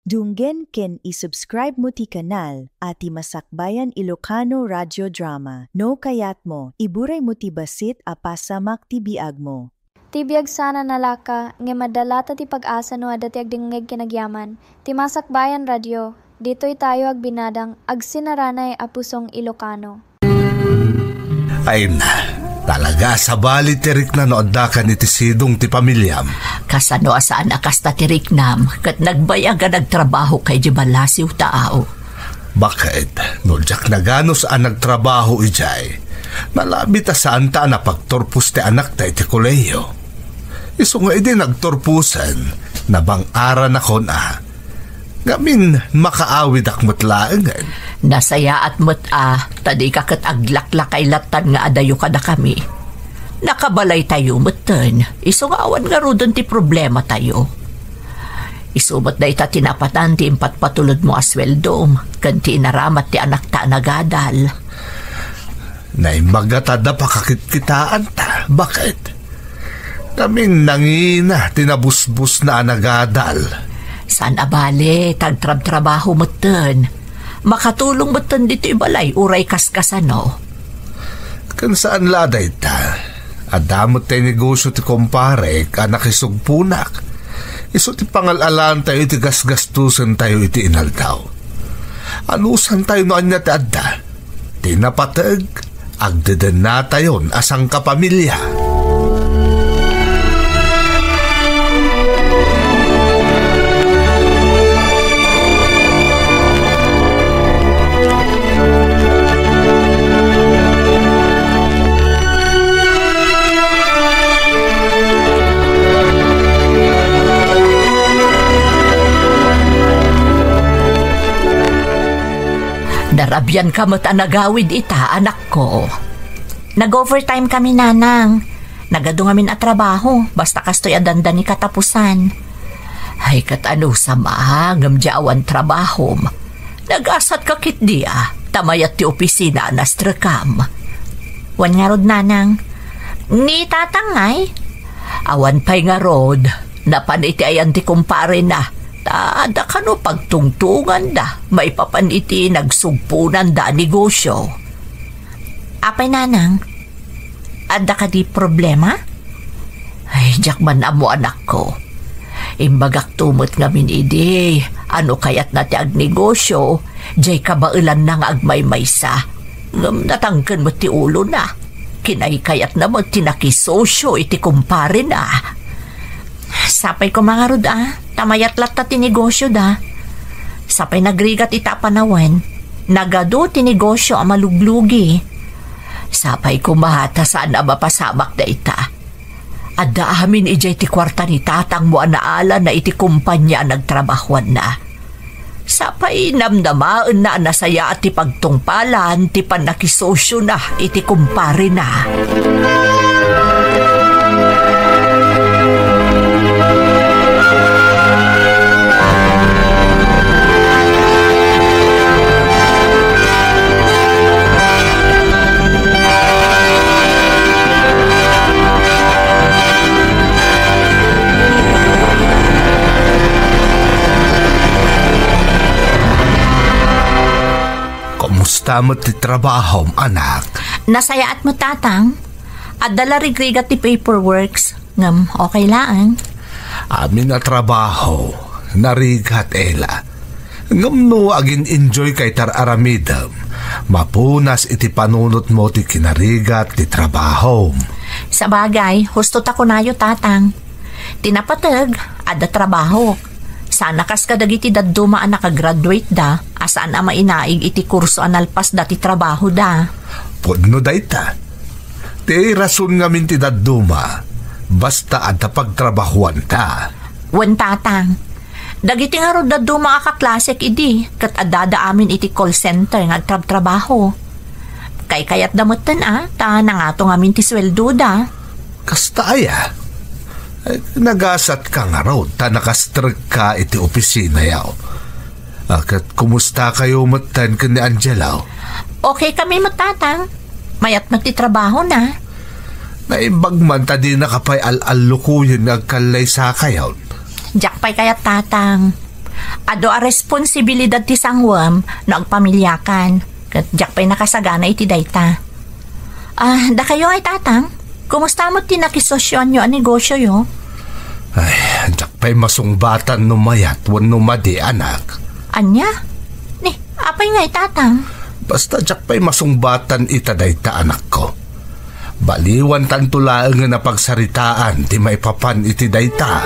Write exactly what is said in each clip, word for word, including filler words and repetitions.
Dunggen ken i-subscribe mo ti kanal a ti Masakbayan Ilocano Radio Drama. No kayatmo, iburay mo ti bassit a pasamak ti biagmo. Ti biag sana nalaka, ngem adda latta ti pag-asa no adda ti agdengngeg ken agyaman. Ti Masakbayan Radio, ditoy tayo agbinadang agsinaranay a pusong Ilocano. Ay na, talaga a sabali ti rikna no addakan iti sidong ti pamiliam. Kasano a saan a kasta ti riknam, ket nagbayag a nagtrabahoka idiay balasiw ta ao? Baket, no diak naganus a nagtrabaho idiay, nalabit a saanta a napagturpos ti anakta iti kolehiyo. Isu nga idi nagturposen, nabang-aranakon a. Ngamin, makaawidak met laengen. Nasayaat met a, ta dika ket aglaklakay lattan nga adayo kadakami. Nakabalaytayo metten, isu nga awan ngaruden ti problematayo. Isu met dayta ti napatan ti impatpatulodmo a sueldom, ken ti inaramat ti anakta a nagadal. Naimbag a ta adda pakakitkitaan ta. Baket? Ngamin nangina ti nabusbusna a nagadal. Saan a bale, ta agtrabtrabaho metten. Makatulong metten ditoy balay uray kaskasano. Ken saan la a dayta. Adda met ti negosio ti kumparek a nakisugponak. Isu ti pangal-alaantayo iti gasgastusentayo iti inaldaw. Anusantayo no ania ti adda. Ti napateg, agdedennatayon a sangkapamilya. Narabianka met a nagawid ita, anakko. Nag-overtime kami, nanang. Nagadu ngamin a trabaho, basta kastoy a dandani katapusan. Ay, ket anusam a, ngem di awan trabahom. Nagasatka ketdi a, ta mayat ti opisina a nastrekam. Wen ngarud, nanang. Ni tatang ngay? Awan pay ngarud, napan iti ayan ti kumparena. Ta adda kano pagtungtunganda maipapan iti nagsugponanda a negosio. Apay, nanang? Adda kadi problema? Ay, diak man ammo, anakko. Imbagakto met ngamin idi, a no kayatna ti agnegosio, diay kabaelanna nga agmaymaysa. Ngem natangken met ti ulona. Kinaykayatna met ti nakisosio iti kumparena. Sapay koma ngarud a, ta mayat latta ti negosyoda. Sapay nagrigat ita a panawen, nagadu ti negosio a maluglugi. Sapay koma ta saan a mapasamak dayta. Adda amin idiay ti kuarta ni tatangmo a naalana iti kompania a nagtrabahuanna. Sapay namnamaenna a nasayaat ti pagtungpalan ti pannakisosiona iti kumparena. Kumusta met ti trabahom, anak? Nasayaat met, tatang. Adda la rigrigat ti paperworks, ngem okay laeng. Amin a trabaho, narigat, Ella. Ngem no agin-enjoy kay tar-aramidem, mapunas iti panunotmo ti kinarigat ti trabahom. Sabagay, husto ta kunayo, tatang. Ti napateg, adda trabaho. Sana kas kadagiti dadduma a nakagraduate da, a saan a mainaig iti kurso a nalpas da ti trabaho da. Pudno dayta. Ti rason ngamin ti dadduma, basta adda pagtrabahuanta. Wen, tatang. Dagiti ngarud dadduma a kaklasek idi, ket addada amin iti call center nga agtrabtrabaho. Kaykayatda metten a, ta nangato ngamin ti sueldoda. Kasta aya? Ay, nagasatka ngarud ta nakastrekka iti opisina yaw. A, ket kumusta kayo metten ken ni Angelo? Okay kami met, tatang. Mayat met ti trabahona. Naimbag man ta dinaka pay al-allukoyen nga agkallaysakayon. Diak pay kayat, tatang. Adu a responsibilidad ti sanguem no agpamiliakan, ket diak pay nakasagana iti dayta. Ah, dakayo ngay, Tatang? Kumusta met ti nakisosioanyo a negosioyo? Ay, diak pay masungbatan no mayat wenno madi, anak. Ania? Ni, apay ngay, Tatang? Basta diak pay masungbatan ita dayta, anakko. Baliwan tanto laengen a pagsaritaan ti maipapan iti dayta.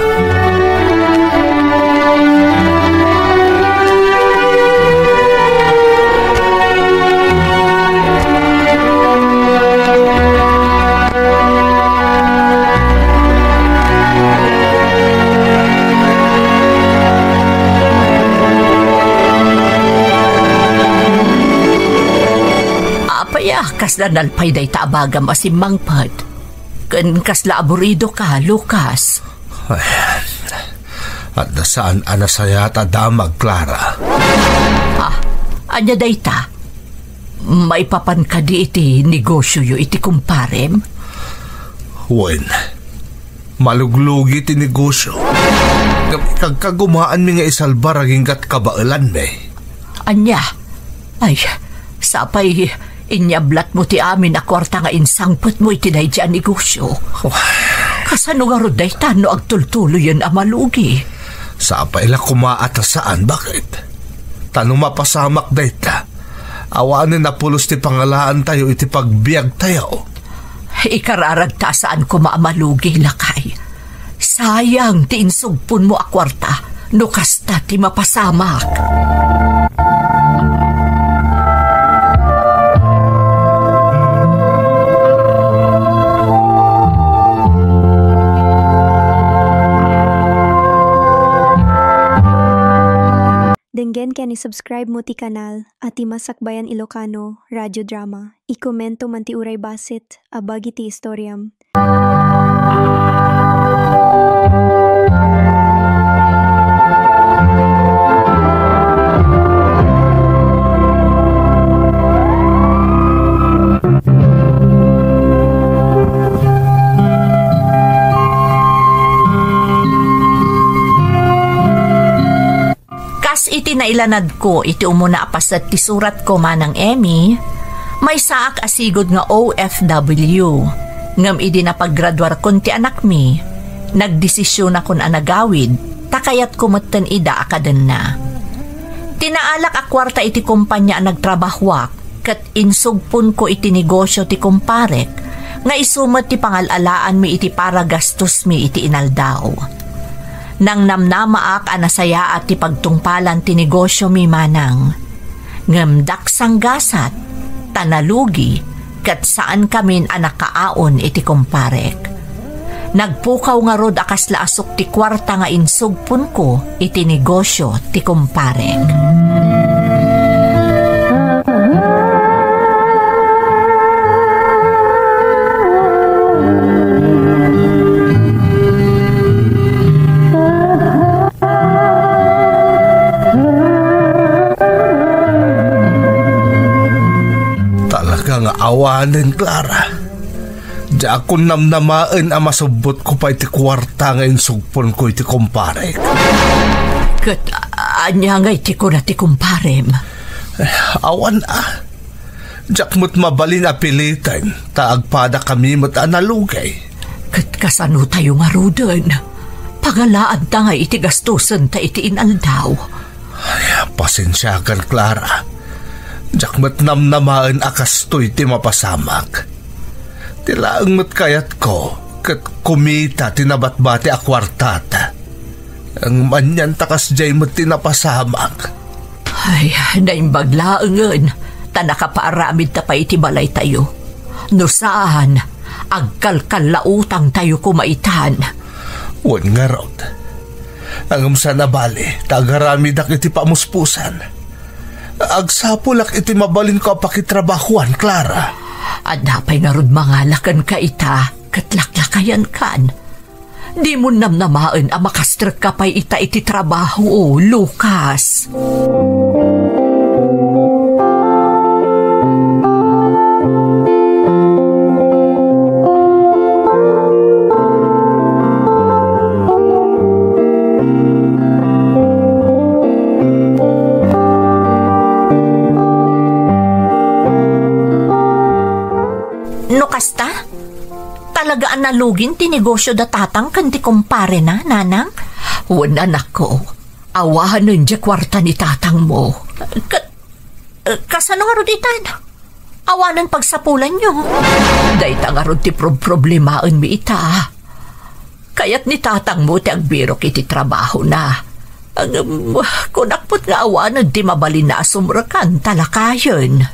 Apay a kasla nalpay dayta a bagam a simmangpet? Ken kasla aburido ka, Lucas. Ay, adda saan a nasayaat a damag, Clara. Ah, ania dayta? Maipapan kadi iti negosioyo iti kumparem? Wen, maluglugi ti negosio. Kag-, kag-, kagumaanmi nga isalbar aginggat kabaelanmi. Ania? Ay, sapay, inyablatmo ti amin a kuarta nga insangpetmo iti daydi a negosio. Wah. Kasano ngarud dayta no agtultuloyen a malugi? Sapay la koma a ta saan, bakit? Ta no mapasamak dayta, awanen a pulos ti pangalaantayo iti pagbiagtayo. Ikararagta a saan koma a malugi, lakay. Sayang ti insugponmo a kuarta no kasta ti mapasamak. Denggen ken i-subscribe mo ti kanal a ti Masakbayan Ilocano Radio Drama. I-commento man ti uray bassit a bagi ti istoriam. Kas iti nailanadko iti umuna a paset ti suratko, Manang Emmy, maysaak a sigud nga O F W. Ngem idi napaggraduarkon ti anakmi, nagdesisionakon a nagawid, ta kayatko metten ida a kadenna. Ti naalak a kuarta iti kompania a nagtrabahoak, ket insugponko iti negosio ti kumparek, nga isu met ti pangal-alaanmi iti para gastosmi iti inaldaw. Nangnamnamaak a nasayaat ti pagtungpalan ti negosiomi, Manang. Ngem daksan gasat, ta nalugi, ket saankamin a nakaaon iti kumparek. Nagpukaw ngarud a kasla asuk ti kuarta nga insugponko iti negosio ti kumparek. Talaga nga awanen, Clara. Diakon namnamaen a masubbotko pay ti kuarta nga insugponko iti kumparek. Ket, a-, ania ngay ti kuna ti kumparem? Eh, awan a. Diak met mabalin a piliten, ta agpadakami met a nalugay. Ket kasanotayo ngaruden? Pangalaanta ngay iti gastosenta iti inaldaw. Ay, pasensiakan, Clara. Diak met namnamaen a kastoy ti mapasamak. Ti laeng met kayatko, ket kumita ti nabatbati a kuartata. Ngem anian ta kasdiay met ti napasamak. Ay, naimbag laengen, ta nakapaaramidta pay iti balaytayo. No saan, agkalkallautangtayo koma itan. Wen ngarud. Ngem saan a bale, ta agaramidak iti pamuspusan. Agsapulak iti mabalinko a pakitrabahoan, Clara. Adda pay ngarud mangala kenka ita, ket laklakayankan. Dimo namnamaen a makastrekka pay ita iti trabaho, Lucas. Kasta? Talaga a nalugin ti negosio da tatang ken ti kumparena, nanang? Wen, anakko. Awanen diay kuarta ni tatangmo. Ka-, kasano ngarud itan? Awanen pagsapulanyo. Dayta ngarud ti prob-, problemaenmi ita. Kayat ni tatangmo ti agbirok iti trabahona. Ngem, kunak met nga awanen ti mabalinna a sumrekan ta lakayen.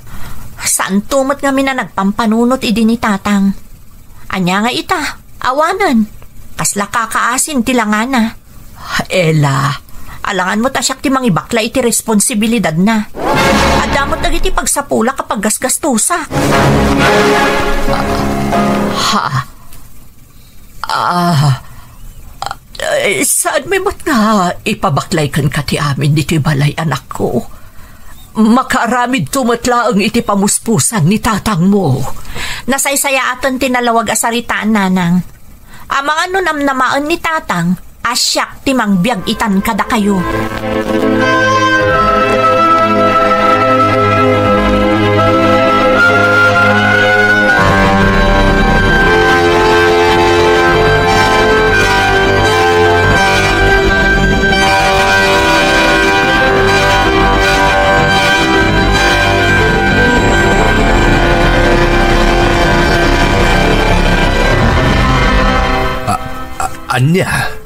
Saanto met ngamin a nagpampanunot idi ni tatang. Ania nga ita, awanen. Kasla kakaasin ti langana. Ella, alangan met a siak ti mangibakla iti responsibilidadna. Adda met dagiti pagsapulak a paggasgastosak. Ha? Ah, eh, saanmi met nga ipabaklay kenka ti amin ditoy balay, anakko? Makaaramidto met laeng iti pamuspusan ni tatangmo. Nasaysayaaten ti nalawag a saritaan, nanang. Amangan no namnamaen ni tatang a siak ti mangbiag itan kadakayo. A-, a-, ania?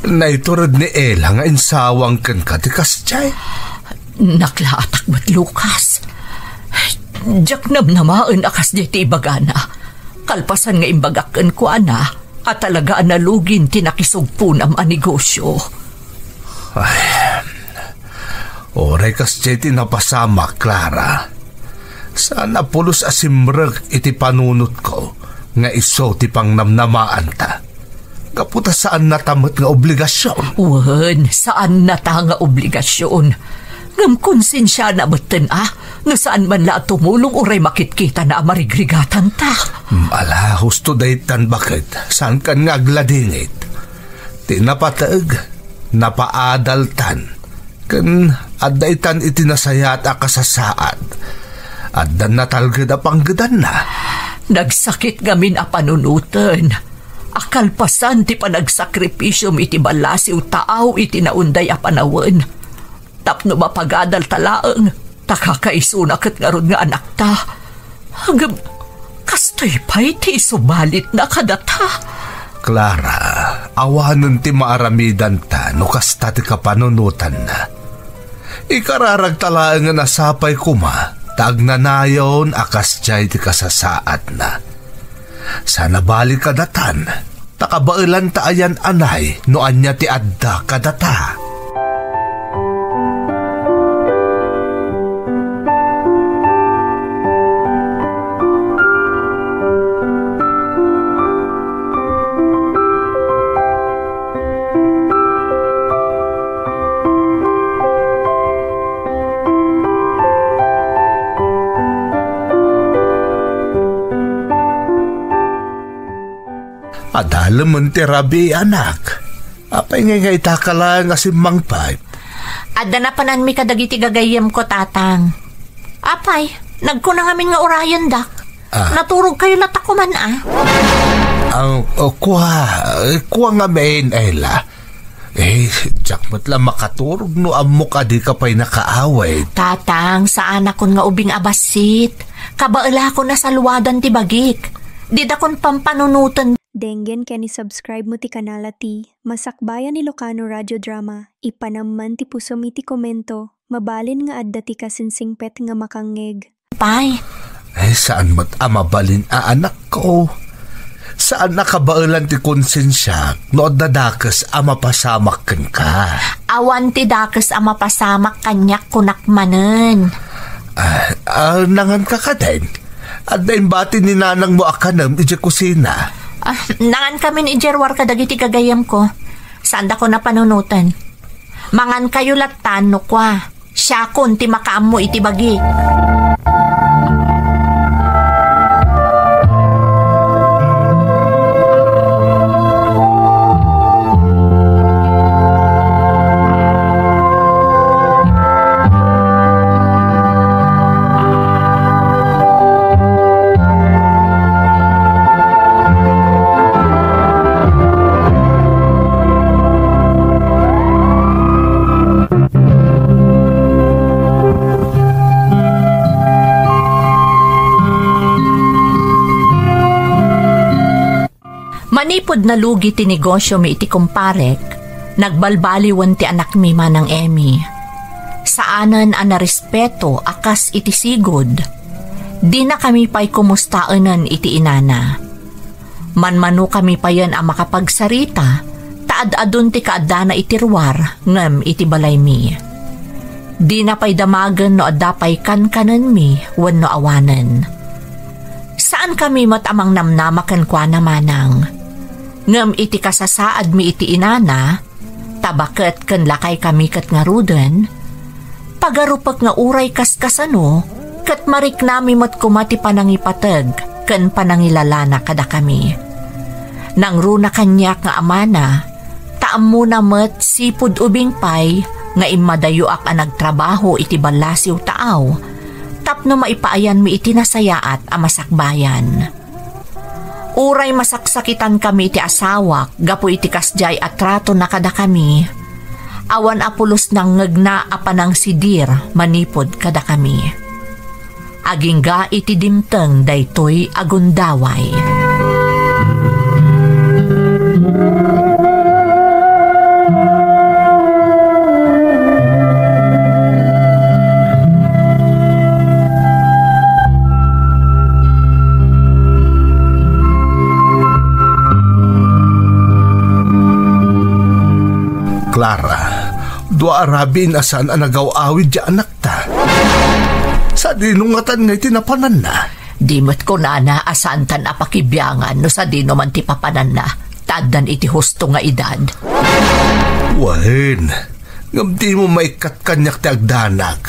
Naitured ni Ella nga insawang kenka ti kasdiay? Naklaatak met, Lucas. Diak namnamaen a kasdiay ti ibagana. Kalpasan nga imbagak kenkuana a talaga a nalugin ti nakisugponam a negosio. Ay, uray kasdiay ti napasamak, Clara. Saan a pulos a simrek iti panunotko nga isu ti pangnamnamaanta. Gapu ta saannata met nga obligasion. Wen, saannata nga obligasion. Ngem konsensiana metten a, no saan man la a tumulong uray makitkitana a marigrigatanta. Mm, ala, husto daytan baket, saankan nga agladingit. Ti napateg, napaadaltan, ken adda itan iti nasayaat a kasasaad. Addan natalged a panggedanna. Nagsakit ngamin a panunoten a kalpasan ti panagsakripisom iti ballasiw taaw iti naunday a panawen. Tapno mapagadalta laeng, ta kakaisuna ket ngarud nga anakta. Ngem, kastoy pay ti isubalitna kadata. Clara, awanen ti maaramidanta no kasta ti kapanunotanna. Ikararagta laengen a sapay koma ta agnanayon a kasdiay ti kasasaadna. Saan a bali kadatan, ta kabaelanta a yan-anay no ania ti adda kadata. Adalemen ti rabii, anak. Apay ngay nga itaka laeng a simmangpet? Adda napananmi kadagiti gagayyemko, Tatang. Apay, nagkuna ngamin nga urayendak. Ah. Naturogkayo latta koman, a? Ah, oh, kua, kua ngamin, Ella. Eh, diak met la makaturog no ammok a dika pay nakaawid. Tatang, saanakon nga ubing a bassit. Kabaelakon a saluadan ti bagik. Didakon pampanunoten. Denggen ken i-subscribe mo ti kanal a ti Masakbayan Ilocano Radio Drama. Ipanam man ti pusom iti komento. Mabalin nga adda ti kasinsingpet nga makangngeg. Pay. Ay, saan met a mabalin a anakko. Saan a kabaelan ti konsensiak no adda dakes a mapasamak kenka. Awan ti dakes a mapasamak kaniak, kunak manen. Ah, ah, nanganka kadin? Adda imbati ni nanangmo a kanem idiay kusina. Ah, nangankamin idiay ruar kadagiti gagayyemko. Saandakon a panunoten. Mangankayo lattan no kua. Siakon ti makaammo iti bagik. Manipud nalugi ti negosyomi iti kumparek, nagbalbaliwen ti anakmi, Manang Emmy. Saanen a narespeto a kas iti sigud. Dinakami pay kumustaenen iti inana. Manmanokami payen a makapagsarita, ta ad-adun ti kaaddana iti ruar ngem iti balaymi. Dina pay damagen no adda pay kankanenmi wenno awanen. Saankami met a mangnamnama kenkuana, Manang. Ngem iti kasasaadmi iti inana, ta baket ken lakaykami ket ngaruden, pagarupek nga uray kaskasano, ket mariknami met koma ti panangipateg ken panangilalana kadakami. Nangruna kaniak nga amana, ta ammona met sipud ubing pay nga immadayoak a nagtrabaho iti ballasiw taaw tapno maipaayanmi iti nasayaat a masakbayan. Uray masaksakitankami iti asawak gapu iti kasdiay a tratona kadakami, awan a pulos nangngegna a panangsidir manipud kadakami. Agingga iti dimteng daytoy a gundaway. Clara, dua a rabiin a saan a nagaw-awid ti anakta. Sadino ngatan nga iti napananna? Di met kunana a saantan a pakibiangan no sadino man ti papananna, ta addan iti husto nga edad. Wen, ngem dimo maikkat kaniak ti agdanag.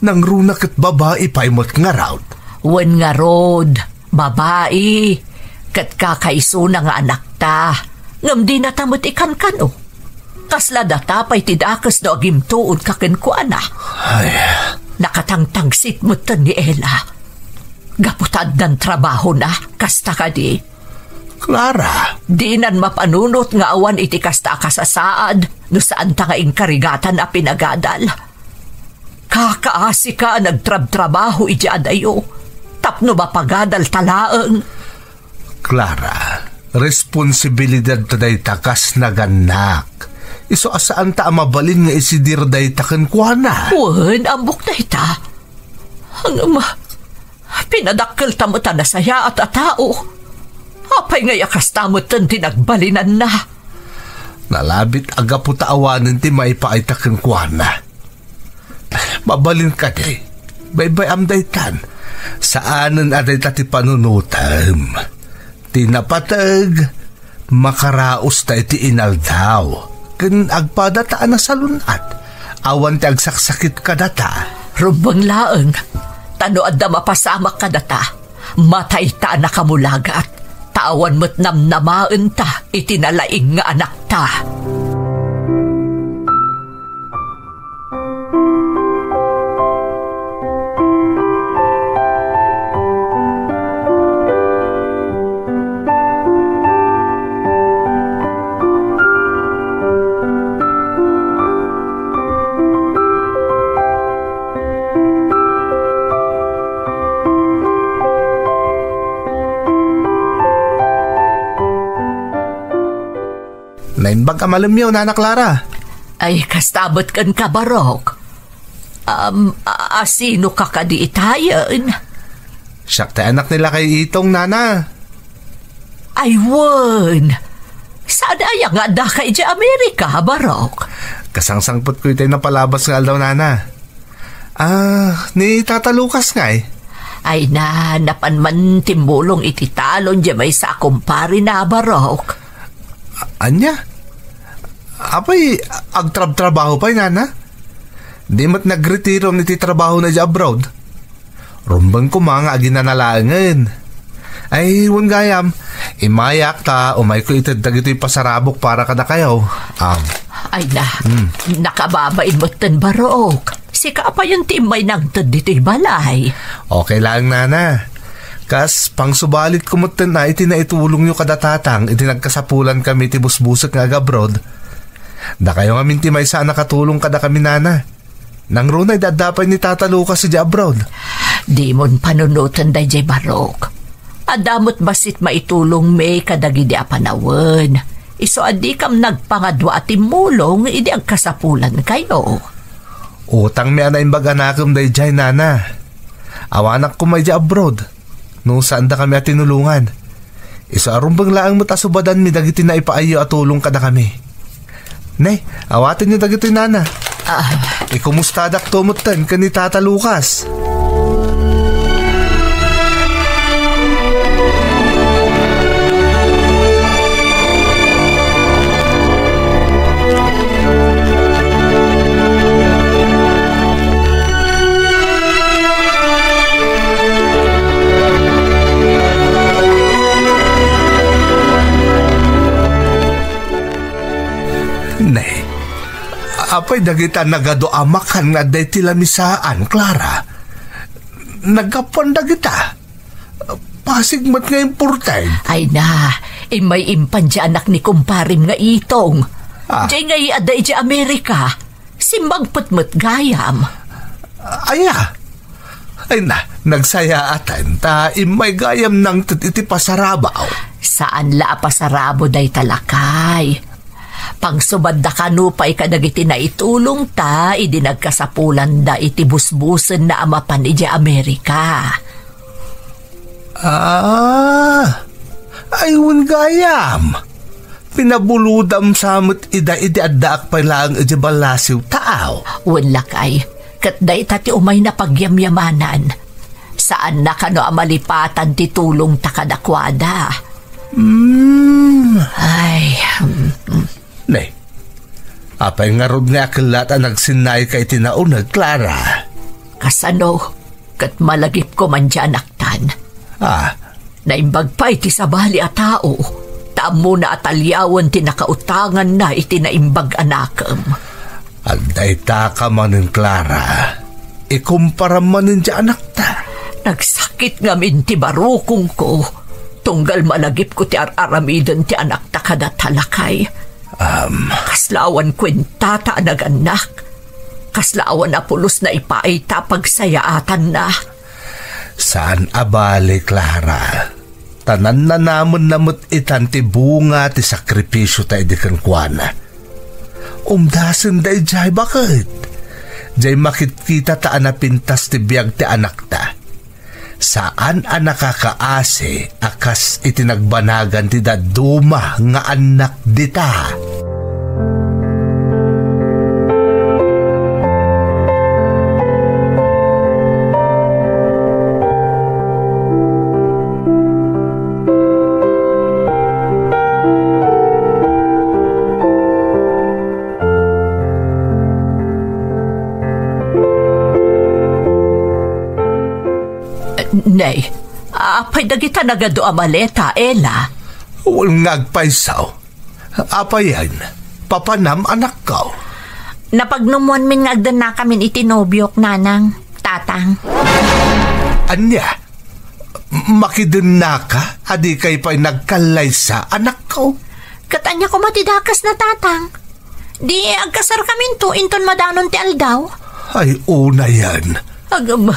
Nangruna ket babai pay met ngarud. Wen ngarud, babai, ket kakaisuna nga anakta, ngem dinata met ikankano. Kasla data pay ti dakes no agimtuodka kenkuana. Ay. Nakatangtangsit metten ni Ella. Gapu ta addan trabahona, kasta kadi? Clara. Dinan mapanunot nga awan iti kasta a kasasaad no saanta nga inkarigatan a pinagadal. Kakaasika a nagtrabtrabaho iti adayo tapno mapagadalta laeng. Clara, responsibilidadta dayta kas nagannak. Isu a saanta a mabalin nga isidir dayta kenkuana. Wen, ammok dayta. Ngem, pinadakkelta met a nasayaat a tao. Apay ngay a kasta metten ti nagbalinanna? Nalabit a gapu ta awanen ti maipaayta kenkuana. Mabalin kadi, baybay-am daytan. Saanen a dayta ti panunotem. Ti napateg, makaraosta iti inaldaw, ken agpadata a nasalun-at. Awan ti agsaksakit kadata. Rumbeng laeng, ta no adda mapasamak kadata, matayta a nakamulagat, ta awan met namnamaenta iti nalaing nga anakta. Naimbag a malemyo, Nana Clara. Ay, kasta met kenka, Barok. Am, a-, asino ka kadi itayen? Siak ti anak ni Lakay Itong, Nana. Ay, wen. Saan aya nga addaka idiay Amerika, Barok? Kasangsangpetko itay napalabas nga aldaw, Nana. Ah, ni Tata Lucas ngay? Ay na, napan man timmulong iti talon diay maysa a kumparena, Barok. A-, ania? Apay, agtrabtrabaho pay, Nana? Di met nagretiro iti trabahona idiay abroad? Rumbeng koma nga aginana laengen. Ay, wen gayam, immayak ta umayko ited dagitoy pasarabok para kadakayo. Am. Ay na, Hmm. nakababain metten, Barok. Sika payen ti immay nangted ditoy balay. Okay laeng, Nana. Kas pangsubalitko metten a iti naitulongyo kada Tatang iti nagkasapulankami iti busbusek nga agabroad. Dakayo ngamin ti maysa a nakatulong kadakami, Nana. Nangruna idi adda pay ni Tata Lucas idiay abroad. Dimon panunoten daydiay, Barok. Adda met bassit maitulongmi kadagidi a panawen. Isu a dikam nagpangadua a timmulong idi agkasapulankayo. Utangmi a naimbag a nakem daydiay, nana. Awanak koma idiay abroad no saandakami a tinulongan. Isu a rumbeng laeng met a subadanmi dagiti naipaayyo a tulong kadakami. Ne, awatenyo dagitoy, nana. Ah. Ikumustada metten ken ni Tata Lucas. Ne, apay dagita nagadu a makan nga adda iti lamisaan, Clara? Naggapuan dagita. Pasig met nga imported. Ay na, immay impan ti anak ni kumparem nga Itong. Ah. Diay nga adda idiay Amerika. Simmangpet met gayam. Aya? Ay na, nagsayaatan ta immay gayam nangted iti pasarabaw. Saan la a pasarabo dayta, lakay. Pangsubadda kano pay kadagiti naitulongta idi nagkasapulanda iti busbusenna a mapan idiay Amerika. Ah, ay wen gayam. Pinabulodam sa met ida idi addaak pay laeng idiay ballasiw, taaw. Wen, lakay, ket dayta ti umayna pagyamyamanan. Saanna kano a malipatan ti tulongta kadakuada. Hmm. Ay, mm, mm. Ne, apay ngarud nga akella ta nagsinnayka iti nauneg, Clara? Kasano? Ket malagipko man ti anaktan. Ah. Naimbag pay ti sabali a tao, ta ammona a taliawen ti nakautanganna iti naimbag a nakem. Agdaytaka manen, Clara. Ikumparam manen ti anakta. Nagsakit ngamin ti barukongko, tunggal malagipko ti ar-aramiden ti anakta kadata, lakay. Am. Kasla awan kuentata a nagannak. Kasla awan a pulos naipay ta pagsayaatanna. Saan a bale, Clara. Ta nannanamenna met itan ti bunga ti sakripisio ta idi kenkuana. Umdasen daydiay, baket. Diay makitkita ta a napintas ti biag ti anakta. Saan a nakakaasi a kas iti nagbanagan ti dadduma nga annak dita. Nay, apay dagita nagadu a maleta, Ella? Wen nga agpayso. Apayen, papanam, anakko? Napagnumoanmin nga agdennakamin iti nobiok, nanang, tatang. Ania? Makidennaka a dikay pay nagkallaysa, anakko? Ket ania koma ti dakesna, tatang? Di agkasarkaminto inton madanon ti aldaw? Ay, unayen. Agam,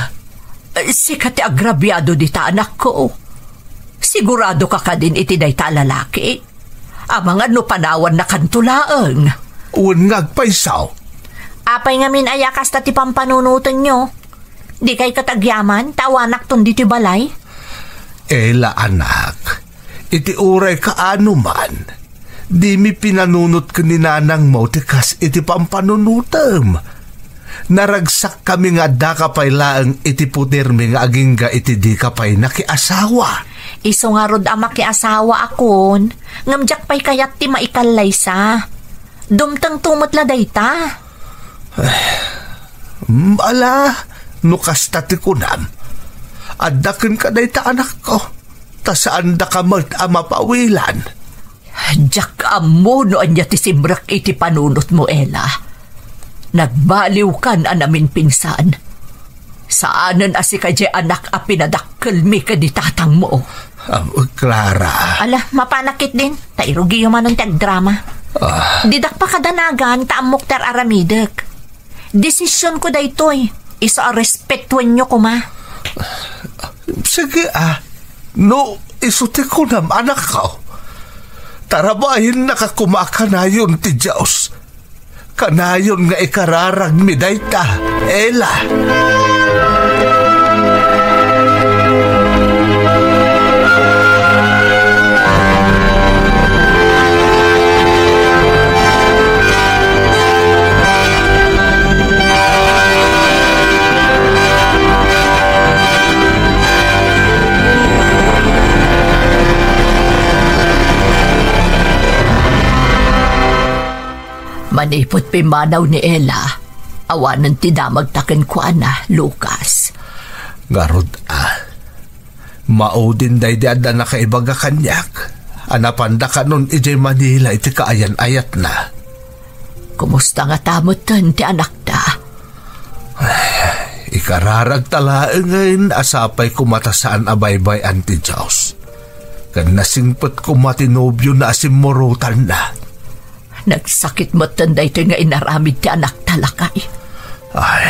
sika ti agrabiado dita, anakko. Siguradoka kadin iti dayta a lalaki? Amangan no panawannakanto laeng. Wen nga agpayso. Apay ngamin aya kasta ti pampanunotenyo? Dikay ket agyaman ta awanakton ditoy balay? Ella, anak, iti uray kaano man, dimi pinanunot ken ni nanangmo ti kas iti pampanunotem. Naragsakkami nga addaka pay laeng iti podermi nga agingga iti dika pay nakiasawa. Isu ngarud a makiasawakon, ngem diak pay kayat ti maikallaysa. Dumtengto met la dayta. Ala, no kasta ti kunam, adda kenka dayta, anakko, ta saandaka met a mapawilan. Diak ammo no ania ti simrek iti panunotmo, Ella. Nagbaliwkan a naminpinsan. Saanen a sika diay anak a pinadakkelmi ken ni tatangmo. Ah, Clara. Ala, mapanak ketdin, ta irugiyo manen ti agdrama. Ah. Didak pakadanagan ta ammok ti ar-aramidek. Desisionko daytoy. Isu a respetuenyo koma. Sige, ah. No isu ti kunam, anakko, tarabaiennaka koma a kanayon ti Dios. Kanayon nga ikararagmi dayta, Ella. Manipud pimmanaw ni Ella, awanen ti damagta kenkuana, Lucas. Ngarud a, maudin daydi adda nakaibaga kaniak a napanda kanon idiay Manila iti kaayan-ayatna. Kumusta ngata metten ti anakta? Ay, ikararagta laengen a sapay koma ta saan a baybay-an ti Dios. Ken nasingpet koma ti nobiona a simmurotanna. Nagsakit metten daytoy nga inaramid ti anakta, lakay. Ay.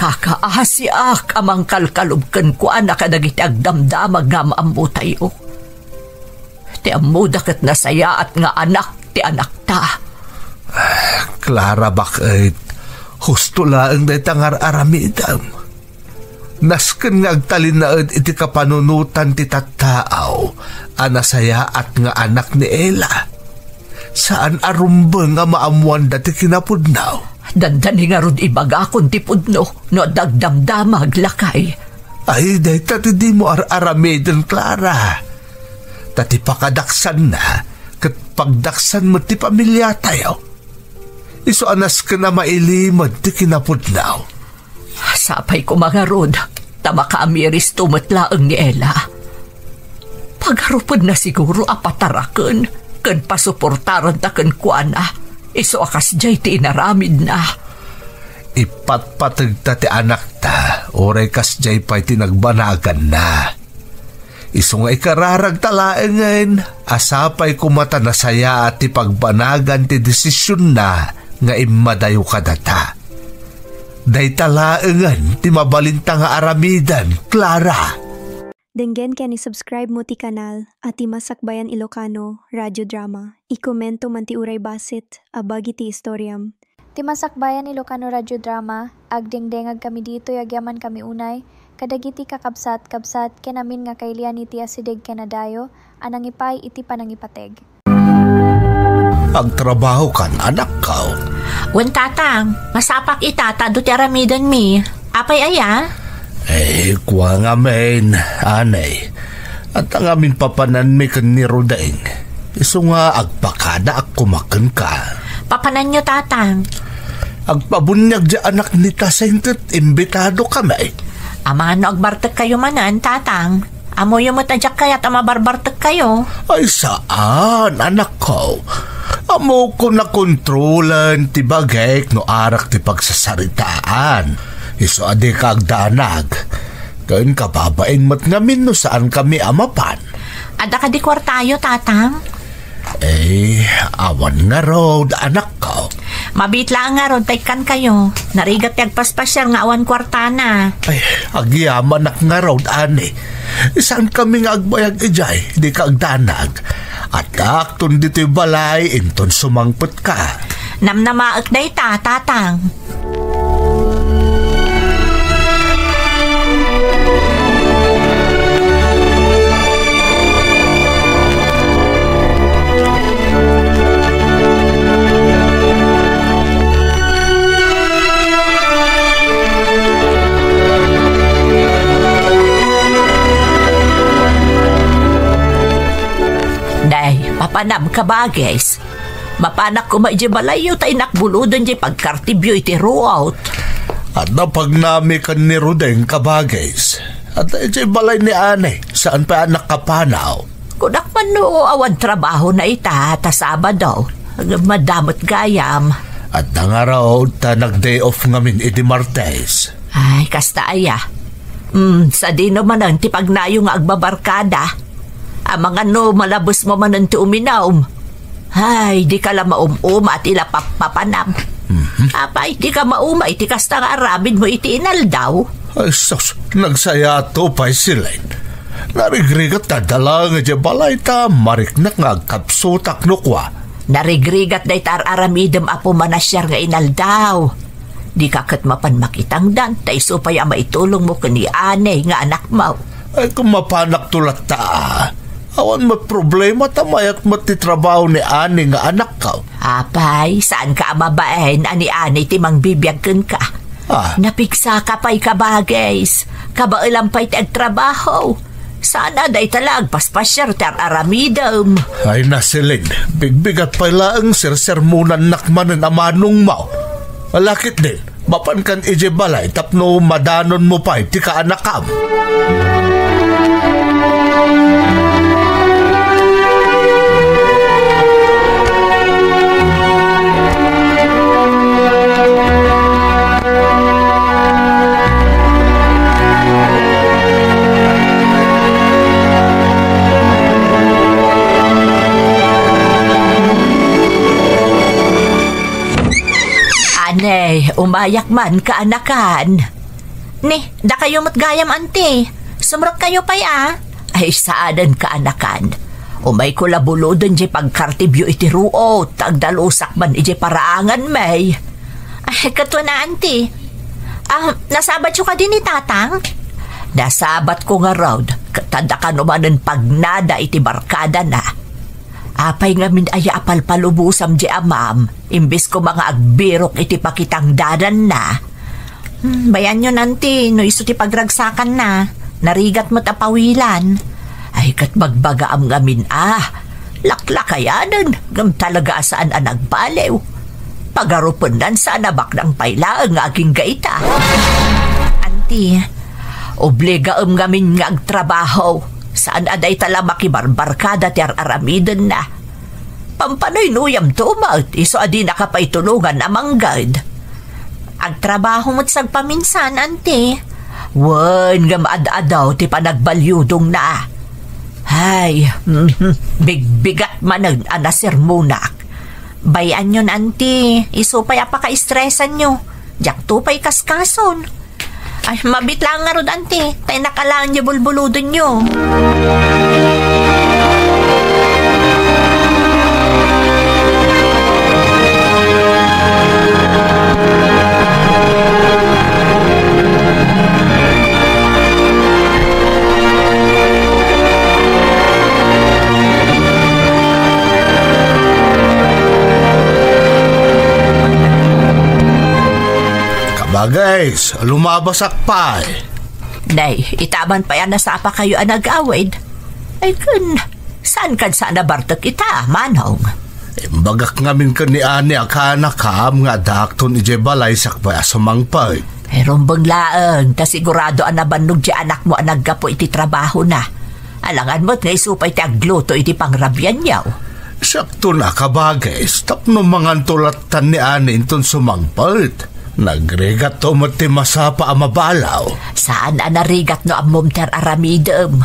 Kakaasiak a mangkalkalub kenkuana kadagiti agdamdamag nga am-ammotayo. Ti ammoda ket nasayaat nga anak ti anakta. Clara, bak-et, husto laeng dayta nga ar-aramidem. Nasken nga agtalinaed iti kapanunotan ti tattao a nasayaat nga anak ni Ella. Saan a rumbeng a maammoanda ti kinapudno. Dandani ngarud ibagakon ti pudno no adda agdamdamag, lakay. Ay, dayta ti dimo ar-aramiden, Clara. Ta ti pakadaksanna ket pagdaksan met ti pamiliatayo. Isu a nasken a mailimed ti kinapudno. Sapay koma ngarud, ta makaamiristo met laeng ni Ella. Pagarupenna siguro a pataraken ken pasuportarenta kenkuana, isu a kasdiay ti inaramidna. Ipatpategta ti anakta, uray kasdiay pay ti nagbanaganna. Isu nga ikararagta laengen a sapay koma ta nasayaat ti pagbanagan ti desisionna nga immadayo kadata. Dayta laengen ti mabalinta nga aramiden, Clara. Denggen ken i-subscribe mo ti kanal a Ti Masakbayan Ilocano Radio Drama. I-commento man ti uray bassit a bagi ti istoriam. Ti Masakbayan Ilocano Radio Drama, agdengdengag kami ditoy agyamankami unay kadagiti kakabsat-kabsat ken amin nga kailian iti asideg ken adayo a nangipay iti panangipateg. Agtrabahokan, anakko? Wen, tatang. Masapak ita ta adu ti aramidenmi. Apay aya? Eh, kua ngamin, anay. Adda ngamin papananmi ken ni Rodeng. Isu nga agpakadaak koma kenka. Papananyo, tatang? Agpabuniag diay anak ni Taseng ket imbitado kami. Amangan no agbartekkayo manen, tatang. Ammoyo met a diak kayat a mabarbartekkayo. Ay, saan, anakko. Ammok a kontrolen ti bagik no arak ti pagsasaritaan. Isu a dika agdanag. Ken kababain met ngamin no saan kami a mapan. Adda kadi kuartayo, tatang? Eh, awan ngarud, anakko. Mabiit laeng ngarud ta ikkankayo. Narigat ti agpaspasiar nga awan kuartana. Ay, agyamanak ngarud, ani. Saan kami nga agbayag idiay, dika agdanag. Addaakton ditoy balay, inton sumangpetka. Namnamaek dayta, tatang. Day, papanam, kabagis. Mapanak koma idiay balayyo ta inakbuloden diay pagkartibyo iti ruot. Adda pagnami ken ni Rodeng, kabagis. Adda idiay balay ni Anay, saan pay a nakapanaw. Kunak man no awan trabahona ita ta Sabado. Madamot gayam. Adda ngarud ta nag-day off ngamin idi Martes. Ay, kasta aya. Hmm, sadino manen ti pagnayo nga agbabarkada? Amangan no malabesmo manen ti uminum. Ay, dika la maum-uma ti la pappapanam. Mhm. Apay, dika mauma iti kasta nga aramidmo iti inaldaw? Ay, sus, nagsayaat pay, Celine. Narigrigat ta adda laeng idiay balay ta mariknak nga agkapsutak no kua. Narigrigat dayta ar-aramidem, Apo Manasiar, nga inaldaw. Dika ket mapan makitangdan ta isu pay a maitulongmo ken ni Ani nga anakmo. Ay, kung mapanakto latta, awan met problema ta mayak met ti trabaho ni Ani nga anakko. Apay, saanka a mabain a ni Ani ti mangbibiag kenka? Ah. Napigsaka pay, kabagis. Kabaelam pay ti agtrabaho. Saan a dayta la agpaspasiar ti ar-aramidem. Ay, nasilen, bigbigat pay laeng sersermonannak manen a manongmo. Ala ketdin, mapankan idiay balay tapno madanonmo pay ti kaanakam. Anay, umayak man, kaanakan. Ni, dakayo met gayam, anti. Sumrekkayo pay, a? Ay, saanen, kaanakan. Umayko la buloden diay pagkartibyo iti ruot, ta agdalusak man idiay paraangan, may. Ay, kato na, anti. Ah, nasabatyo kadi ni Tatang? Nasabatko ngarud, ket adda kano manen pagnada iti barkadana. Apay ngamin aya a palpalubosam diay amam, imbes koma nga agbirok iti pakitangdananna? Hmm, bayanyo, anti, no isu ti pagragsakanna. Narigat met a pawilan. Ay, ket bagbagaam ngamin a, laklakayanen, ngem talaga a saan a nagbaliw. Pagarupennan, saan a baknang pay laeng nga agingga ita. Anti, obligaem ngamin nga agtrabaho. Saan a dayta la makibarbarkada ti ar-aramidenna. Pampanuynuyamto met, isu a dinaka pay tulongan a mangged. Agtrabaho met sagpaminsan, anti. Wen, ngem ad-adu ti panagbaliudongna. Ay, mhm, bigbigat manen a nasermonak. Bay-anyon, anti, isu pay a pakaestresanyo. Diakto pay kaskason. Ay, mabiit laeng ngarud, anti, ta innak a laeng diay bulbulodenyo. Kabagis, lumabasak pay. Nay, ita man pay a nasapakayo a nag-awid. Ay, ken, saan kad saan a bartek ita, manong? Imbagak ngamin ken ni Ani a kaanakam nga addaakton idiay balay sakbay a sumangpet. Ay, rumbeng laeng, ta sigurado a nabannog ti anakmo a naggapu iti trabahona. Alangan met nga isu pay ti agluto iti pangrabianyo. Siakto na, kabagis, tapno manganto lattan ni Ani inton sumangpet. Nagrigatto met ti masapa a mabalaw. Saan a narigat no ammom ti ar-aramidem.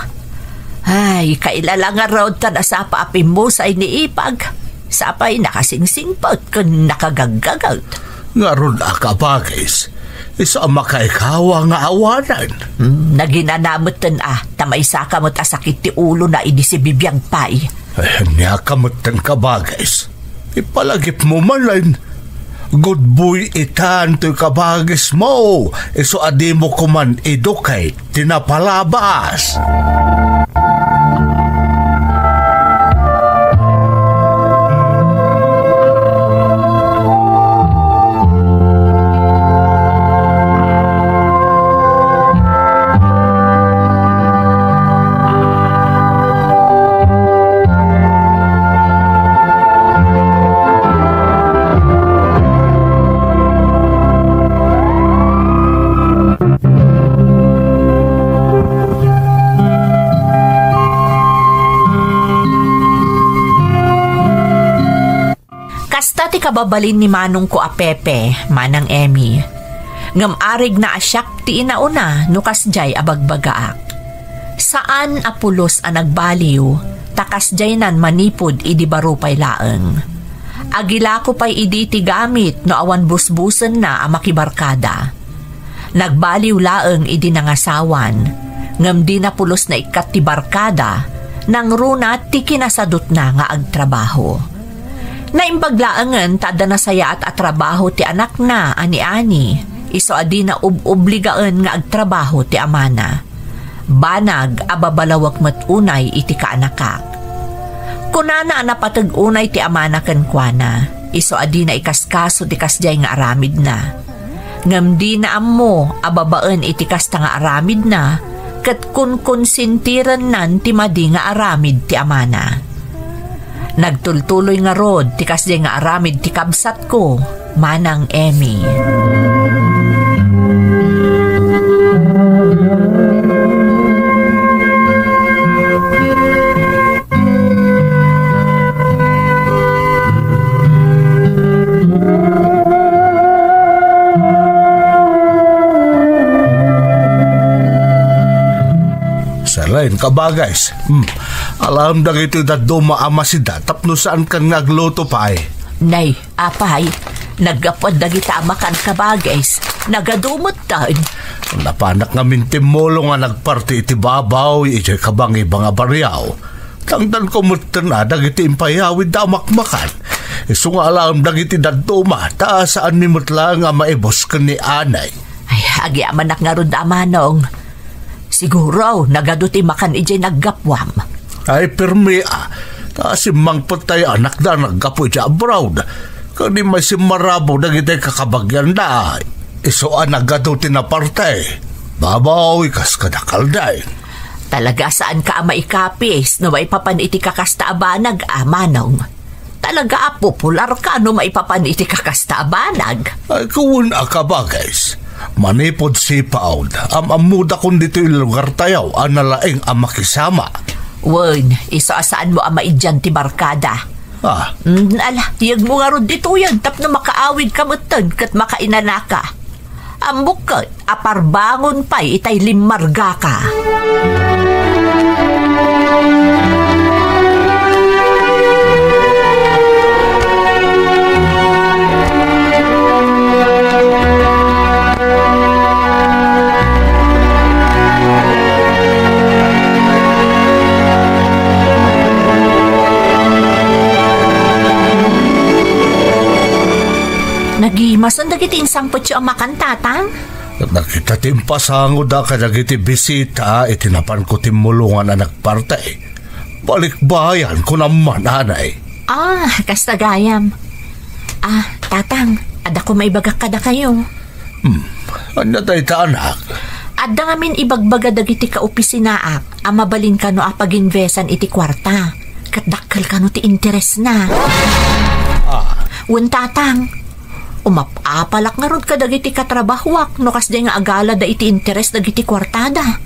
Ay, kailala ngarud ta nasapa a pimmusay ni Ipag. Sapay nakasingsingpet ken nakagaggaget. Ngarud a, kabagis, isu a makaikawa nga awanen. Hmm, naginana metten a, ta maysaka met a sakit ti ulona idi sibibiag pay. Ay, ania ka metten, kabagis. Ipalagipmo manen. Good boy itan toy kabagismo, isu a dimo koman idukay ti napalabas. Kasta ti kababalin ni manongko a Pepe, Manang Emmy. Ngem arigna a siak ti inauna no kasdiay a bagbagaak. Saan a pulos a nagbaliw, ta kasdiaynan manipud idi baro pay laeng. Agilako pay idi ti gamit no awan busbusenna a makibarkada. Nagbaliw laeng idi nangasawan, Ngem dina pulos naikkat ti barkada, nangruna ti kinasadutna nga agtrabaho. Naimbag laengen ta adda nasayaat a trabaho ti anakna a ni Ani, isu a dina ub-obligaen nga agtrabaho ti amana. Banag a babalawek met unay iti kaanakak. Kunana a napateg unay ti amana kenkuana, isu a dina ikaskaso ti kasdiay nga aramidna. Ngem dina ammo a babaen iti kasta nga aramidna, ket kunkonsentirennan ti madi nga aramid ti amana. Nagtultuloy ngarud ti kasdiay nga aramid ti kabsatko, Manang Emmy. Salen, kabagays. Hmm. Alaem dagiti dadduma a masida tapno saankan nga agluto pay. Nay, apay, naggapuan dagita a makan, kabagays. Nagadu metten. Napanak ngamin timmulong a nagparti iti babaw idiay kabangiba nga bariaw. Tangdanko metten a dagiti impayawidda a makmakan. Isu nga alaem dagiti dadduma, ta saanmi met laeng a maibus ken ni Anay. Ay, agyamanak ngarud a manong. Siguro, nagadu ti makan idiay naggapuam. Ay, permi, a. Ta simmangpettayo anakda naggapu idiay abroad. Ken immay simmarabo dagiti kakabagianda. Isu a nagadu ti naparte. Babaw, kas kadakalday. Talaga saanka a maikapis no maipapan iti kakasta a banag, a manong. Talaga a popularka no maipapan iti kakasta a banag. Ay, kuwen a kabagays. Manipud sipaud, am-ammodakon ditoy lugartayo a nalaing a makisama. Wen, isu a saanmo a maidian ti barkada. Ah. Mm, ala, yegmo ngarud ditoyen tapno makaawidka metten ket makainanaka. Ammok ket a parbangon pay itay limmargaka. Nagimasen dagiti insangpetyo a makan, Tatang? Dagita ti impasangoda kadagiti bisita iti napanko timmulongan a nagparti. Balikbayan, kunam man, Anay. Ah, kasta gayam. Ah, Tatang, adda ko maibagak kadakayo. Hmm, ania dayta, anak? Adda ngamin ibagbaga dagiti kaopisinaak a mabalin kano a pag-investan iti kuarta. Ket dakkel kano ti interesna. Ah. Wen, Tatang, umap-apalak ngarud kadagiti katrabahoak no kasdiay nga agalada iti interes dagiti kuartada.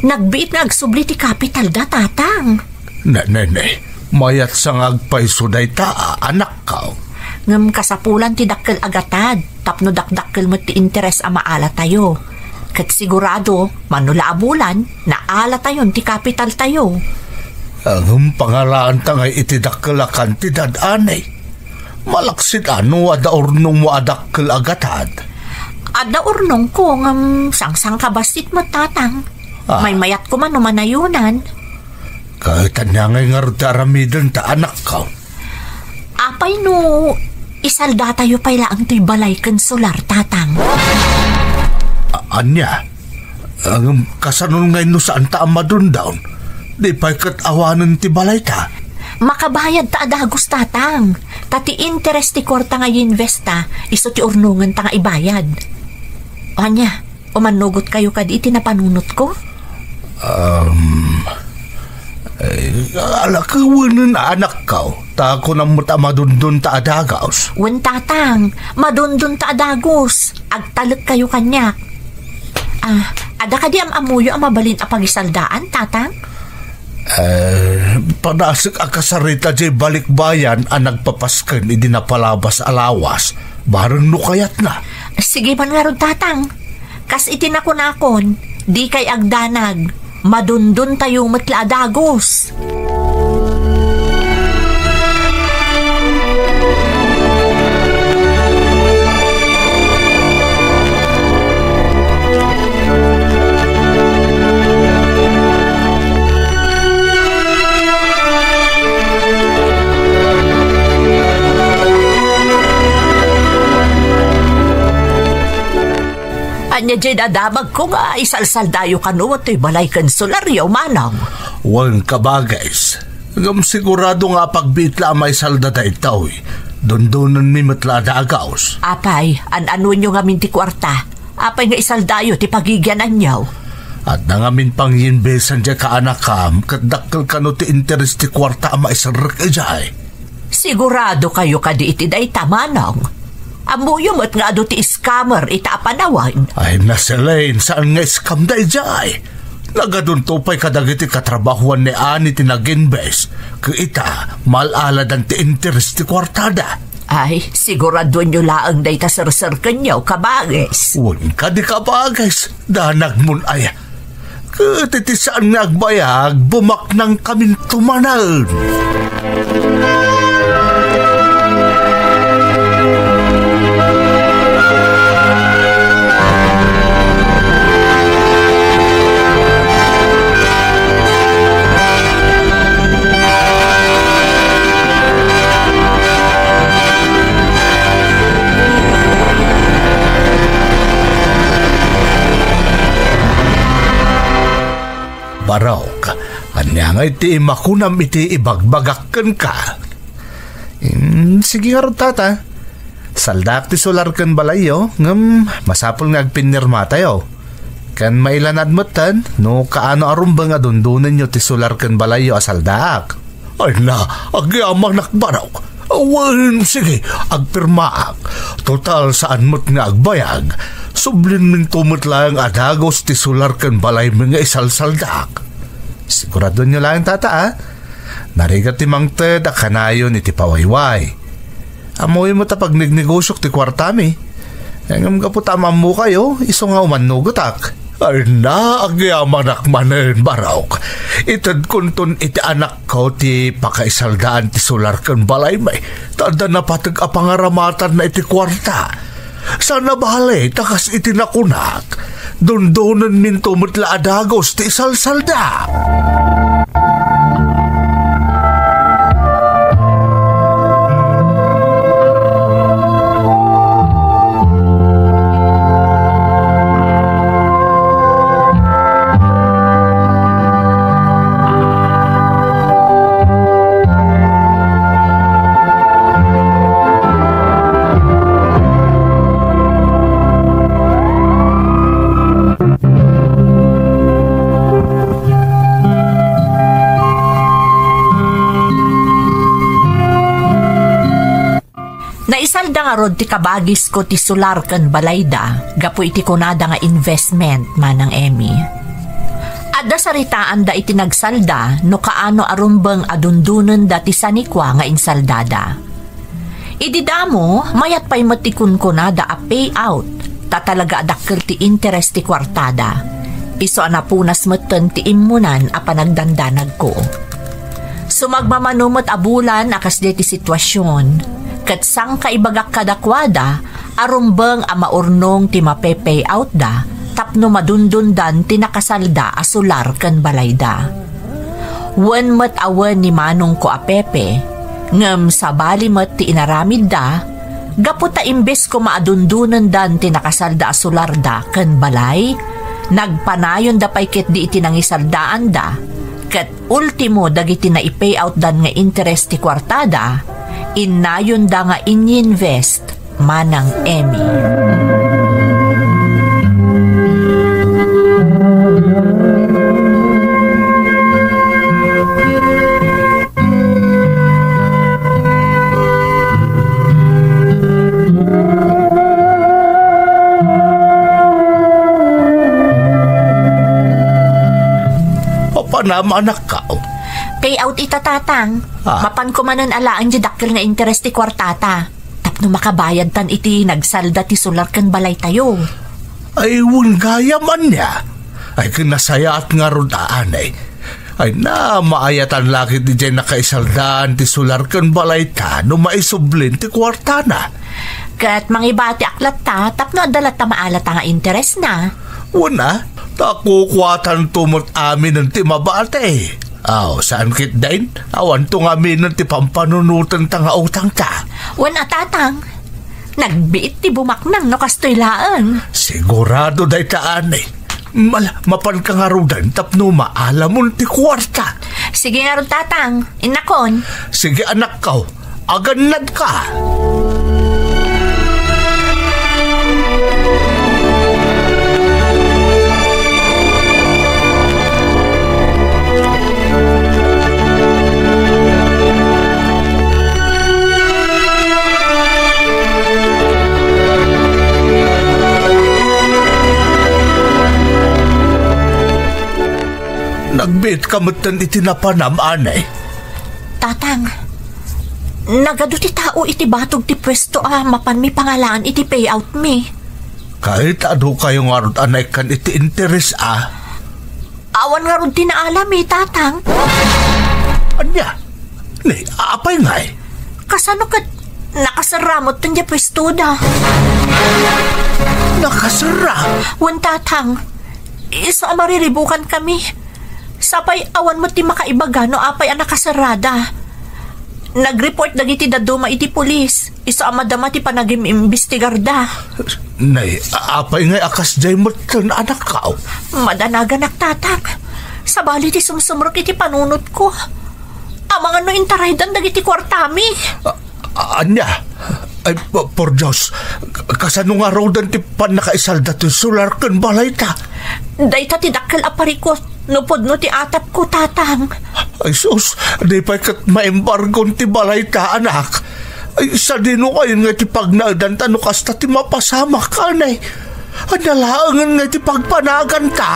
Nagbiit nga agsubli ti kapitalda, Tatang. Ne, ne, ne. Mayatsa nga agpayso dayta, a, anakko. Ngem kasapulan ti dakkel a gatad tapno dakdakkel met ti interes a maalatayo. Ket sigurado, mano la a bulan, naalatayon ti kapitaltayo. Ngem pangalaanta ngay iti dakkel a kantidad, Anay. Malaksid a no adda urnongmo a dakkel a gatad? Adda urnongko, ngem sangsangkabassit met, Tatang. Ah. Maymayat koma no manayonan. Ket ania ngay ngarud ti aramidenta, anakko? Apay no isaldatayo pay laeng toy balay ken solar, Tatang? A-, ania? Ngem kasano ngay no saanta a madundon? Di pay ket awanen ti balayta? Makabayadta a dagus, Tatang. Ta ti interes ti kuarta nga i-investa, isu ti urnongenta nga ibayad. O ania, umannogotkayo kadi iti napanunotko? Um, eh, ala, kuwenen, anakko. Ta kunam met a madundonta a dagus. Wen, Tatang, madundonta a dagus. Agtalekkayo kaniak. Ah, adda kadi am-ammoyo a mabalin a pagisaldaan, Tatang? Eh, padasek a kasarita diay balikbayan a nagpapasken idi napalabas a lawas, bareng no kayatna. Sige man ngarud, Tatang. Kas iti nakunakon, dikay agdanag, madundontayo met la a dagus. Dinadamagko nga isalsaldayo kano toy balay ken solaryo, manong. Wen, kabagis. Ngem sigurado nga apagbiit la a maisalda daytoy. Dundonenmi met la a dagus. Apay, an-anonyo ngamin ti kuarta? Apay nga isaldayo ti pagigiananyo? Adda ngamin pangyinbesan diay kaanakam, ket dakkel kano ti interes ti kuarta a maiserrek idiay. Sigurado kayo kadi iti dayta, manong? Ammoyo met nga adu ti scammer ita a panawen. Ay, na, Celine, saan nga scam daydiay? Nagadunto pay kadagiti katrabahuan ni Ani ti nag-invest. Ket ita, mal-aladan ti interes ti kuartada. Ay, siguraduenyo laeng dayta serserkenyo, kabagis. Wen kadi, kabagis, danagmon aya. Ket iti saan nga agbayag, bumaknangkaminto manen. Barok, ania ngay ti makunam iti ibagbagak kenka? Hmm, sige ngarud, tata. Saldaak ti solar ken balayyo, ngem masapul nga agpinirmatayo. Ken mailanad metten no kaano a rumbeng a dundonenyo ti solar ken balayyo a saldaak. Ay na, agyamanak, Barok. Wen, sige, agpirmaak. Total, saan met nga agbayag. Sublinminto met laeng a dagus ti solar ken balaymi nga isalsaldaak. Siguradoenyo laeng, tata, a. Narigat ti mangted a kanayon iti pawayway. Ammoyo met a pagnegnegosiok ti kuartami. Ngem gapu ta am-ammokayo, isu nga umannugetak. Ay na, agyamanak manen, Barok. Itedkonton iti anakko ti pakaisaldaan ti solar ken balaymi, ta adda napateg a pangaramatanna iti kuarta. Saan a bale ta kas iti nakunak, dundonenminto met la a dagus ti isalsalda. Naisalda ngarud ti kabagisko ti solar ken balayda gapu iti kunada nga investment, Manang Emmy. Adda saritaanda iti nagsalda no kaano a rumbeng a dundonenda ti sanikua nga insaldada. Idi damo, mayat pay met ti kunkunada a payout, ta talaga a dakkel ti interes ti kuartada. Isu a napunas metten ti immunan a panagdandanagko. Sumagmamano met a bulan a kasdiay ti situasion, ket sangkaibagak kadakuada a rumbeng a maurnong ti mape-payoutda tapno madundondan ti nakasalda a solar ken balayda. Wen met a wen ni manongko a Pepe, ngem sabali met ti inaramidda, gapu ta imbes koma a dundonendan ti nakasalda a solarda ken balay, nagpanayonda pay ketdi iti nangisaldaanda, ket ultimo dagiti nai-payoutdan nga interes ti kuartada, innayonda nga inyinvest Manang Emmy. Papanam, anakko. Payout ita, Tatang. Ah. Mapanko manen alaen ti dakkel nga interes ti kuartata. Tapno makabayadtan iti nagsalda ti solar ken balaytayo. Ay, wen gayam ania. Ay, ken nasayaat ngarud a anay. Ay na, maayatan la ketdi diay nakaisaldaan ti solar ken balayta no maisublin ti kuartana. Ket mangibatiak latta tapno adda latta maalata nga interesna. Wen a, ta kukuatanto met aminen ti mabati. Aw, saan ketdin? Awanto nga aminen ti pampanunotenta nga utangta. Wen a, Tatang. Nagbiit ti bumaknang no kastoy laeng. Sigurado dayta, anay. Mal-, mapanka ngaruden tapno maalamon ti kuarta. Sige ngarud, Tatang. Innakon. Sige, anakko. Agannadka. Nagbiitka metten iti napanam, anay. Tatang, nagadu ti tao iti batog ti puesto a mapanmi pangalaan iti payout mi. Ket adukayo ngarud a naikkan iti interes a? Awan ngarud ti naalami, Tatang. Ania? Ni, apay ngay? Kasano ket nakaserra metten ti puestoda? Nakaserra? Wen, Tatang. Isu a mariribukankami. Sapay awan met ti makaibaga no apay a nakaserrada. Nag-report dagiti dadduma iti pulis. Isu a madama ti panagim-imbestigarda. Nay, a-, apay ngay a kasdiay metten, anakko? Madanaganak, Tatang. Sabali ti sumsumrek iti panunotko. Amangan no intaraydan dagiti kuartami. A-, a-, ania? Ay, po-, por Dios, k-, kasano ngaruden ti pannakaisalda ti solar ken balayta? Dayta ti dakkel a parikut no pudno ti atapko, Tatang. Ay, sus, di pay ket maembargon ti balayta, anak. Ay, sadino kayon nga ti pagnaedanta no kasta ti mapasamak, anay? Ania laengen nga ti pagpanaganta?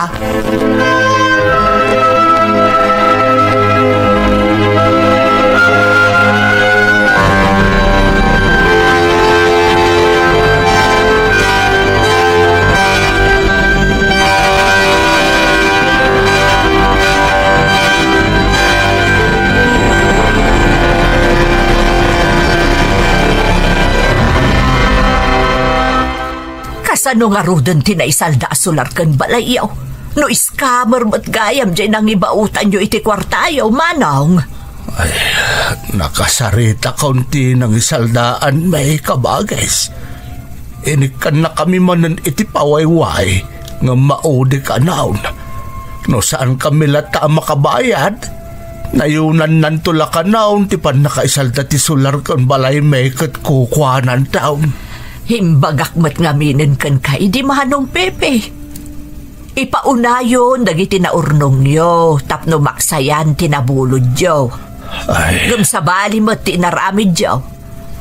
Kasano ngaruden ti naisalda a solar ken balayyo? No scammer met gayam diay nangibaotanyo iti kuartayo, manong? Ay, nakasaritakon ti nangisaldaan, may kabagis. Inikkannakami manen iti pawayway ngem maudi kanayon. No saankami latta a makabayad, nayunannanto la kanayon ti pannakaisalda ti solar ken balaymi ket kukuananton. Imbagak met ngaminen kenka idi, Manong Pepe. Ipaunayon dagiti naurnongyo tapno maksayan ti nabulodyo. Ay. Ngem sabali met ti inaramidyo.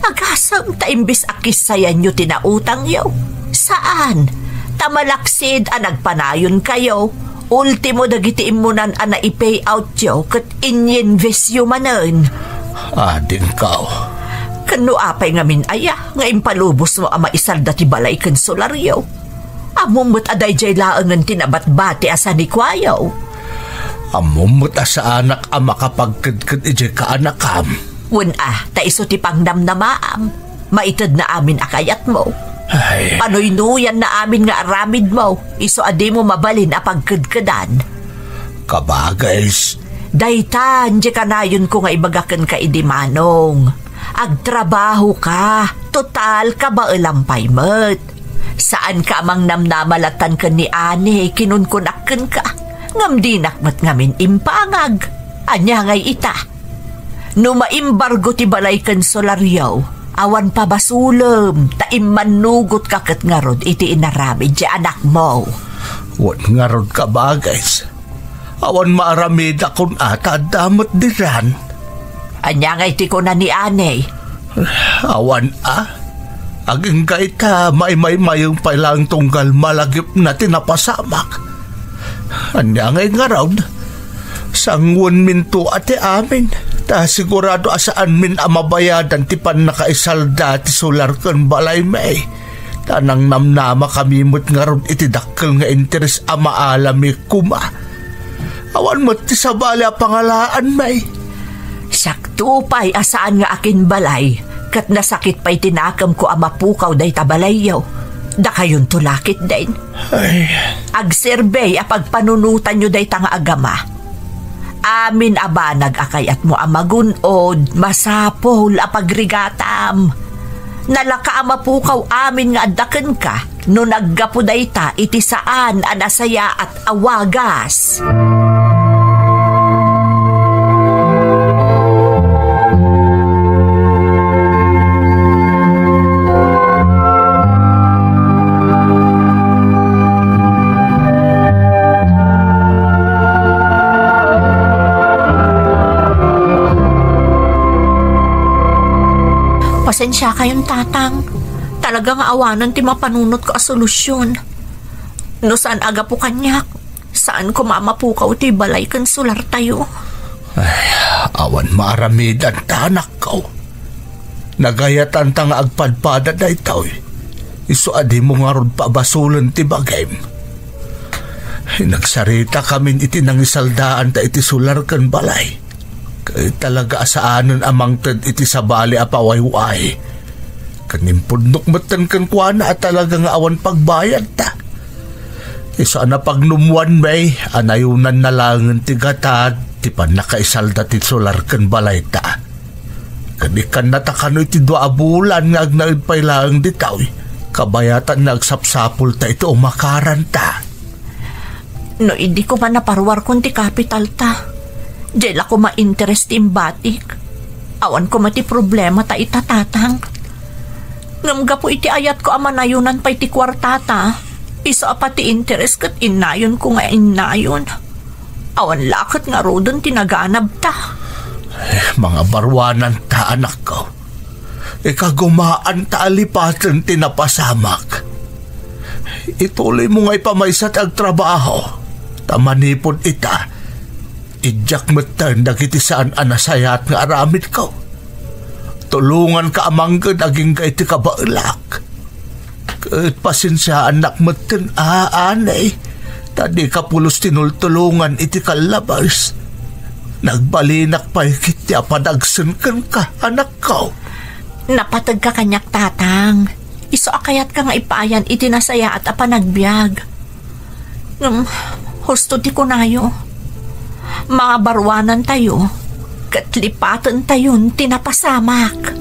Agasem ta imbes a kissayanyo ti nautangyo. Saan. Ta malaksid a nagpanayonkayo. Ultimo dagiti immunan a nai-payoutyo ket inyinvestyo manen. Adingkaw. Ken no apay ngamin aya nga impalubosmo a maisalda ti balay ken solaryo? Ammom met a daydiay laengen ti nabatbati a sanikuayo. Ammom met a saanak a makapagkedked idiay kaanakam. Wen a, ta isu ti pangnamnamaam. Maitedna amin a kayatmo. Ay. Panuynuyanna amin nga aramidmo, isu a dimo mabalin a pagkedkedan. Kabagis. Daytan, di kanayonko nga ibaga kenka idi, Manong. Agtrabaho ka, total kabaelam pay met. Saan ka a mangnamnama latan ken ni Ane, kinunkunak kenka. Ngem dinak met ngamin impangag. Ania ngay ita? No maimbargo ti balay ken solaryo, awan pabasolem ta immannugotka ket ngarud iti inaramid ti anakmo. Wen ngarud, kabagis. Awan maaramidakon a ta adda met ditan. Ania ngay ti kuna ni Ane? Awan a. Agingga ita, maimaymayeng pay laeng tunggal malagipna ti napasamak. Ania ngay ngarud? Sanguenminto a ti amin, ta sigurado a saanmin a mabayadan ti pannakaisalda ti solar ken balaymi. Ta nangnamnamakami met ngarud iti dakkel nga interes a maalami koma. Awan met ti sabali a pangalaanmi. Sakto pay a saan nga akinbalay, ket nasakit pay ti nakemko a mapukaw dayta balayyo. Dakayonto la ketdin. Ay. Agserbi a pagpanunotanyo dayta nga agama. Amin a banag a kayatmo a magun-od, masapul a pagrigatam. Nalaka a mapukaw amin nga adda kenka no naggapu dayta iti saan a nasayaat a wagas. Pasensiakayon, Tatang. Talaga nga awanen ti mapanunotko a solusyon. No saan a gapu kaniak, saan koma a mapukaw ti balay ken solartayo. Ay, awan maaramidan ta, anakko. Nagayatanta nga agpadpada daytoy. Isu a dimo ngarud pabasolen ti bagim. Ay, nagsarita kamin iti nangisaldaanta iti solar ken balay. Ket talaga a saanen a mangted iti sabali a pawayway. Ken impudnok metten kenkuana a talaga nga awan pagbayadta. Isu a napagnumwan, May, a nayonanna laengen ti gatad ti pannakaisalda ti solar ken balayta. Ket ikkannata kano iti dua a bulan nga agnaed pay laeng ditoy, kabayatan nga agsapsapulta iti umakaranta. No idi koma naparuarkon ti kapitalta, diay la koma interes ti imbatik. Awan koma ti problemata ita, Tatang. Ngem gapu iti ayatko a manayonan pay ti kuartata, isu a pati interes ket innayonko nga innayon. Awan la ket ngaruden ti naganabta. Eh, mangabaruananta, anakko. Ikagumaanta a lipaten ti napasamak. Ituloymo nga ipamaysat ti agtrabaho, ta manipud ita, idiak metten dagiti saan a nasayaat nga aramidko. Tulonganka a mangngeg agingga iti kabaelak. Ket pasensiaannak metten a, anay, ta dika pulos tinultulongan iti kallabes. Nagbalinak pay ketdi a padagsen kenka, anakko. Napategka kaniak, Tatang. Isu a kayatka nga ipaayan iti nasayaat a panagbiag. Ngem, husto ti kunayo. Mangabaruanantayo, ket lipatentayon ti napasamak.